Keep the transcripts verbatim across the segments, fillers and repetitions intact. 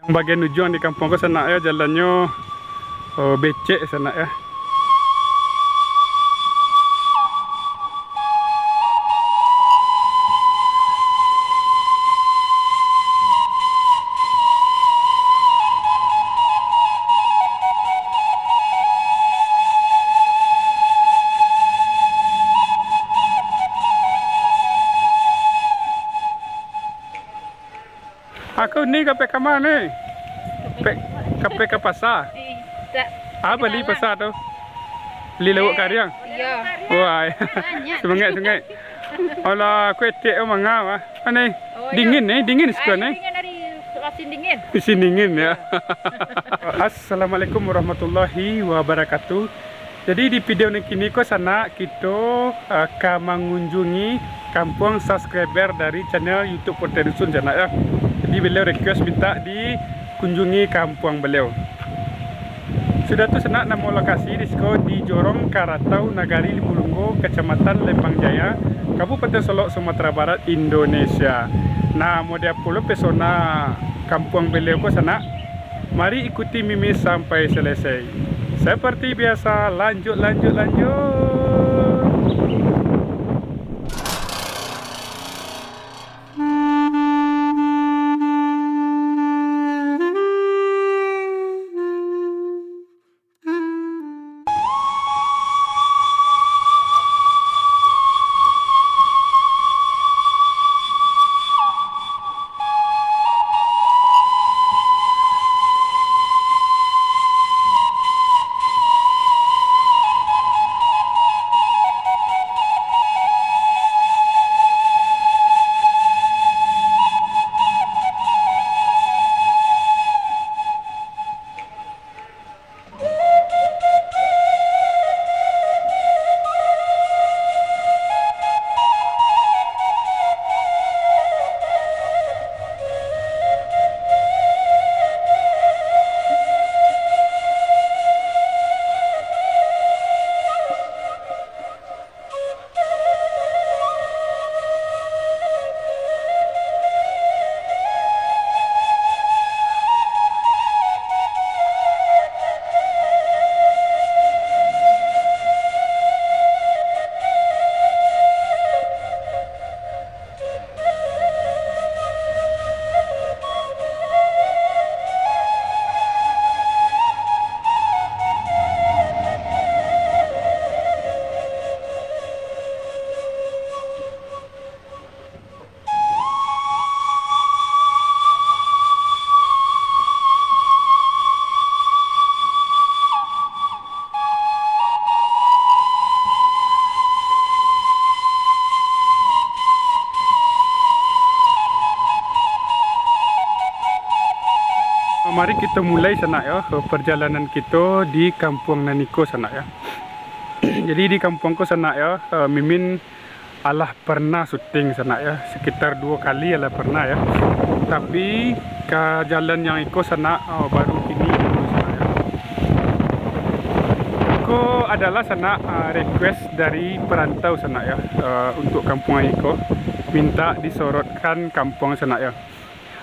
Bagian ujuang di kampuang ko sanak yo, jalannyo, oh, becek sanak yo. Aku ni ka pai ka ma ni? Pai, ka pai ka pasa. Di, tak, ah, bali pasa tu. Bali lauak kariang. Iyo. Wah. Banyak. Semangat, semangat. Alah, aku etek oh manga ah. Ani. Oh, iyo. Dingin ni, dingin siko ni. Dingin dari lasin dingin. Lasin dingin yo. Assalamualaikum warahmatullahi wabarakatuh. Jadi di video nan kini ko sanak, kito, ah, ka mangunjungi kampuang subscriber dari channel YouTube Kote Dusun sanak yo. Jadi beliau request minta dikunjungi kampuang beliau. Sudah tu sanak, namo lokasi di siko di Jorong Karatau, Nagari Limbu Lunggo, Kecamatan Lembang Jaya, Kabupaten Solok, Sumatera Barat, Indonesia. Nah, model apo lo pesona kampuang beliau ko sanak? Mari ikuti Mimin sampai selesai. Seperti biasa, lanjut, lanjut, lanjut. Mari kito mulai sanak yo, perjalanan kito di kampuang nan iko sanak yo. Jadi di kampuang ko sanak yo, eh, Mimin alah pernah syuting sanak yo, sekitar duo kali alah pernah yo. Tapi ka jalan yang iko sanak, oh, baru kini sanak yo. Iko adalah sanak, ah, request dari perantau sanak yo, eh, untuk kampuang iko, minta disorotkan kampuang sanak yo.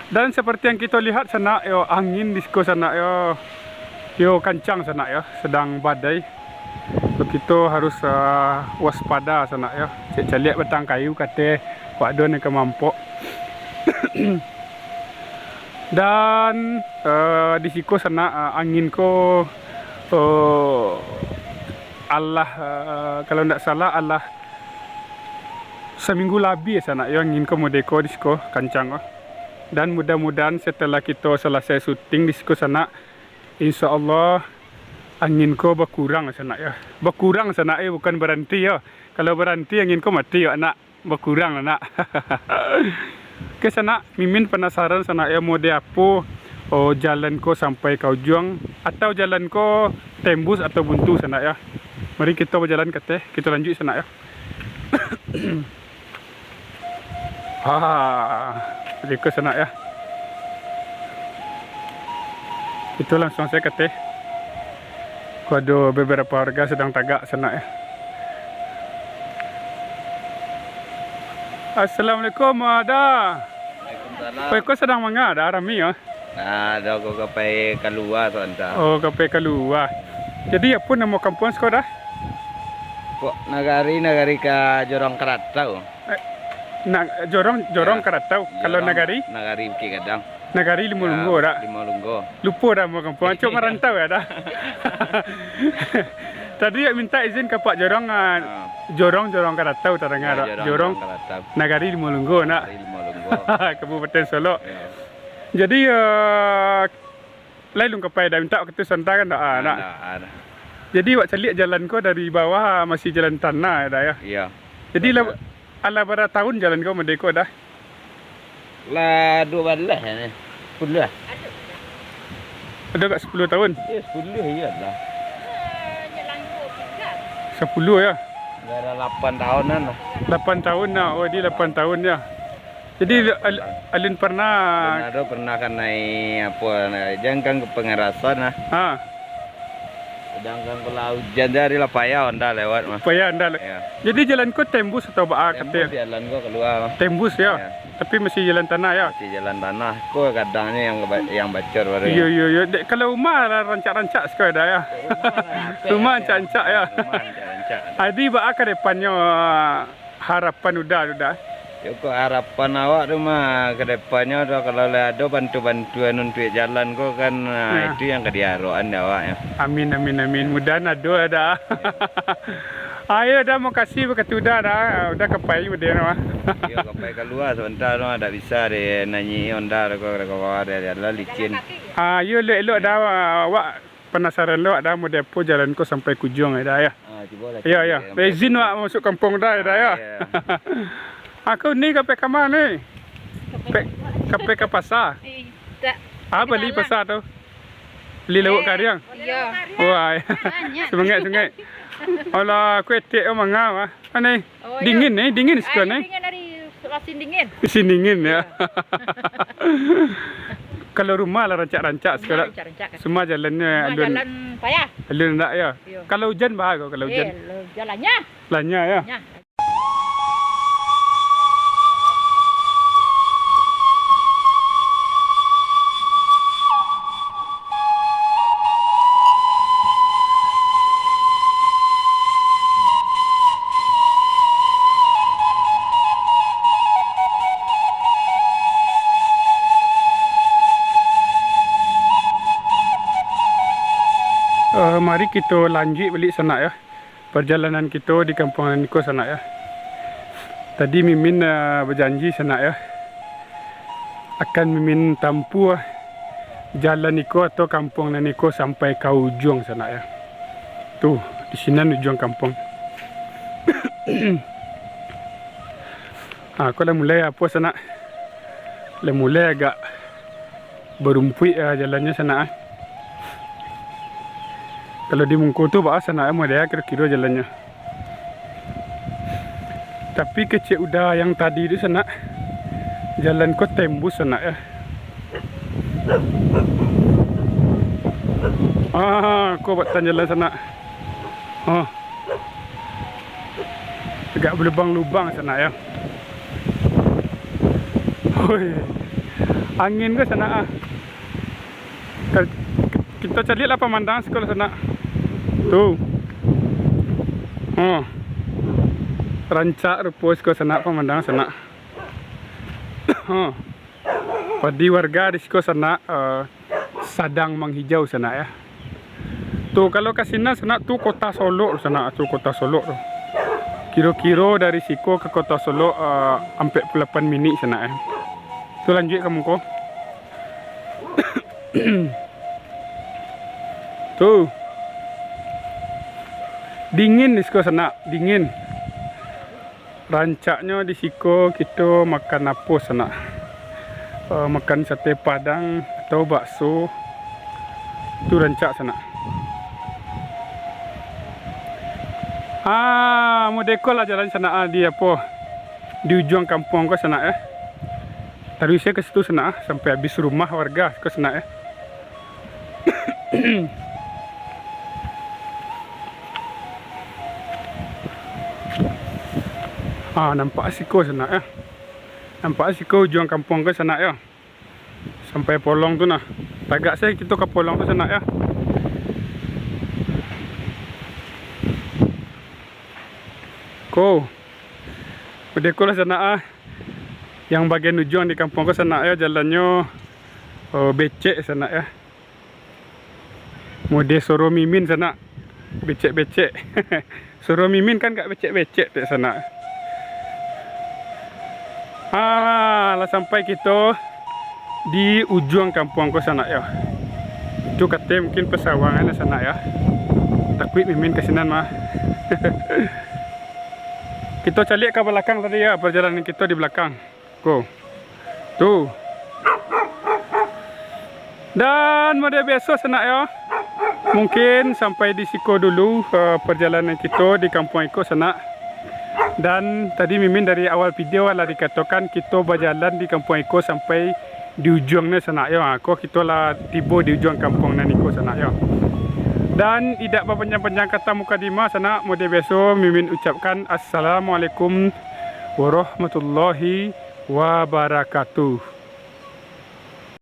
Dan seperti yang kito lihat sanak yo, angin di siko sanak yo, yo kancang sanak yo, sedang badai. So, kito harus, ah, waspada sanak yo. Cek caliak batang kayu kateh, wak don ka mampok. Dan, eh, di siko sanak, ah, angin ko, eh, alah, eh, kalau ndak salah alah saminggu labiah sanak yo, angin ko modeko di siko kancang ko. Dan mudah-mudahan setelah kito salasai syuting di siko sanak, insya Allah angin ko bakurang sanak yo. Bakurang sanak yo, bukan baranti yo. Kalau baranti angin ko mati yo nak, bakurang nak. Oke sanak, Mimin penasaran sanak yo, mode apo, oh, jalan ko sampai ka ujuang, atau jalan ko tembus atau buntu sanak yo. Mari kito bajalan kateh, kito lanjut sanak yo. Ha, beko sanak yo. Kito langsung sajo kateh. Ko ado beberapa warga sadang tagak sanak yo. Assalamualaikum, Da. Waalaikumsalam. Ko sadang manga, Da, rami yo? Ah, ado ko ka pai kalua sabanta. Oh, ka pai kalua. Jadi, apo namo kampuang siko dah? Kok nagari, nagari ka Jorong Karatau. Eh, na-, Jorong, Jorong Ya. Karatau. Kalau Jorong, nagari? Nagari Bukik Gadang. Nagari Limo Ya, Lunggo dah. Limo Lunggo. Lupo dah namo kampuang. Cok marantau ya dah. Tadi awak minta izin ka Pak Jorong, ah, Ah. Jorong, Jorong Karatau tadanga Ya, dah. Jorong, Jorong Jorong Karatau. Nagari Limo Lunggo nak. Nagari Limo Lunggo. Kabupaten Solok. Ya. Jadi, eh, lai lun ka pai dah minta wakatu sabanta kan dah, ah, Nah, nak. dah, ah, dah. Jadi, awak caliak jalan ko dari bawah masih jalan tanah dah, ya? Iya. Jadi, lah, Betul. alah bara tahun jalan ko mode ko dah? Lah, dua baleh ni. Sapuluah. Ado agak sapuluah tahun? Ya, sapuluah iyolah. Sapuluah, ya? Bara lapan tahunan lah. Lapan tahun lah. Oh, di lapan tahun, ya. Jadi, Ya, al-, lapan. alun pernah Pernah tu, pernah kanai apo, nah, jangkang ke pangarasan lah. Ha. Sedangkan kalau ujan tu hari lah payah onda lewat mah. Payah onda le-, Ya. Jadi jalan ko tembus atau baa Tembus katanya? jalan ko kalua mah. Tembus ya? Ya. Tapi masih jalan tanah ya? Masih jalan tanah. Ko kadangnyo yang ba-, yang bacor baru. Iyo, iyo, iyo. Dek, kalau rumah lah rancak-rancak siko dah ya? Rumah lah, apa Rumah ya? rancak-rancak ya? Rumah rancak-rancak. Jadi baa ka depannyo, harapan Uda tu dah? Yo, kok harapan awak tu mah, ka depannyo tu, kalau lah ado bantu-bantuan untuak jalan ko kan, nah, Ya. itu yang ka diharapkan dek awak, yo. Amin, amin, amin. Mudahan ado lah dah. Ayo dah, makasih bakatu Uda dah. Uda ka pai mode mah. Yo, ka pai kalua sabanta tu, dak bisa deh, nanyai onda ko, ka bawah deh, jalan licin. Ayo, elok-elok dah, awak panasaran lo, ado mode apo jalan ko sampai ka ujuang, dah, ya? Ah, cubolah Iyo, cari iyo. yang Izin bagus. Wak masuk kampuang, dah, dah, Ah, ya? iya. Aku ni ka pai ka ma ni? Ka pai Pe-, ka pai ka pasa? Eh, tak. Ah, bali Kenalan. pasa tu? Bali lauak Eh, kariang? Iyo. Wah, Banyak. Semangat, semangat. Alah, aku etek, oh, manga, wah. Ah, ni. Oh, Dingin iyo. ni, dingin Ah, sikok ni. Dingin dari Lasin dingin. Lasin dingin, ya. Iyo. Kalau rumah lah rancak-rancak Rumah sekarang. rancak-rancak kan. Semua jalannyo Rumah alun, jalan payah. alun ndak, ya? Iyo. Kalau ujan, bah, kalau Eh, ujan. lo-, jalannya. Lanyah, ya? Lanyah. Eh, mari kito lanjuik baliak sanak, ya. Parjalanan kito di kampuang nan iko, sanak, ya. Tadi Mimin, ah, bajanji, sanak, ya, akan Mimin tampuah jalan iko atau kampuang nan iko sampai ka ujuang, sanak, ya. Tu, di sinan ujuang kampuang. Ah, ko lah mulai apo, sanak? Lah mulai agak barumpuik, ah, jalannyo, sanak, ah. Kalau di muko tu, baa, sanak, ah, model kiro-kiro jalannyo. Tapi kecek Uda yang tadi tu, sanak, jalan ko tembus, sanak, ya. Ah, ko batan jalan, sanak. Oh. Agak balubang-lubang, sanak, ya. Hoi. Angin ko, sanak, ah. Ka-, kito caliak lah pamandangan siko lah, sanak. Tu. Oh. Rancak rupo siko, sanak, pamandangan, sanak. Oh. Padi warga di siko, sanak, eh, sadang manghijau, sanak, ya. Tu, kalau ka sinan, sanak, tu Kota Solok, sanak, tu Kota Solok tu. Kiro-kiro dari siko ka Kota Solok, eh, ampek puluah lapan minik, sanak, ya. Tu, lanjuik ka muko. Tu. Dingin di siko, sanak, dingin. Rancaknyo di siko kito makan apo, sanak? Eh, makan sate padang atau bakso. Tu rancak, sanak. Ah, mode ko lah jalan, sanak, ah, di apo? Di ujuang kampuang ko, sanak, ya. Taruih se ka situ, sanak, ah, sampai abih rumah warga ko, sanak, ya. Ah, nampak siko, sanak, ya. Nampak siko ujuang kampuang ko, sanak, ya. Sampai polong tu nah. Tagak se kito ka polong tu sanak yo. Ko. Udah ko lah sanak ah. Yang bagian ujuang di kampuang ko sanak yo, jalannyo, oh, becek sanak yo. Mode soro mimin sanak. Becek-becek. Soro mimin kan gak becek-becek dek sanak. Ah, lah sampai kito di ujuang kampuang ko sanak yo. Tu kato mungkin pesawangan sanak yo. Takuik mimin ka sinan mah. Kito caliak ka balakang tadi yo, perjalanan kito di balakang. Ko. Tu. Dan mode biaso sanak yo. Mungkin sampai di siko dulu, eh, perjalanan kito di kampuang iko sanak. Dan tadi mimin dari awal video lah dikatokan kito bajalan di kampuang iko sampai di ujuang ni sanak yo. Ha, ko kito lah tibo di ujuang kampuang nan iko sanak yo. Dan idak bapanjang-panjang kata mukadimah sanak, mode biaso mimin ucapkan assalamualaikum warahmatullahi wabarakatuh.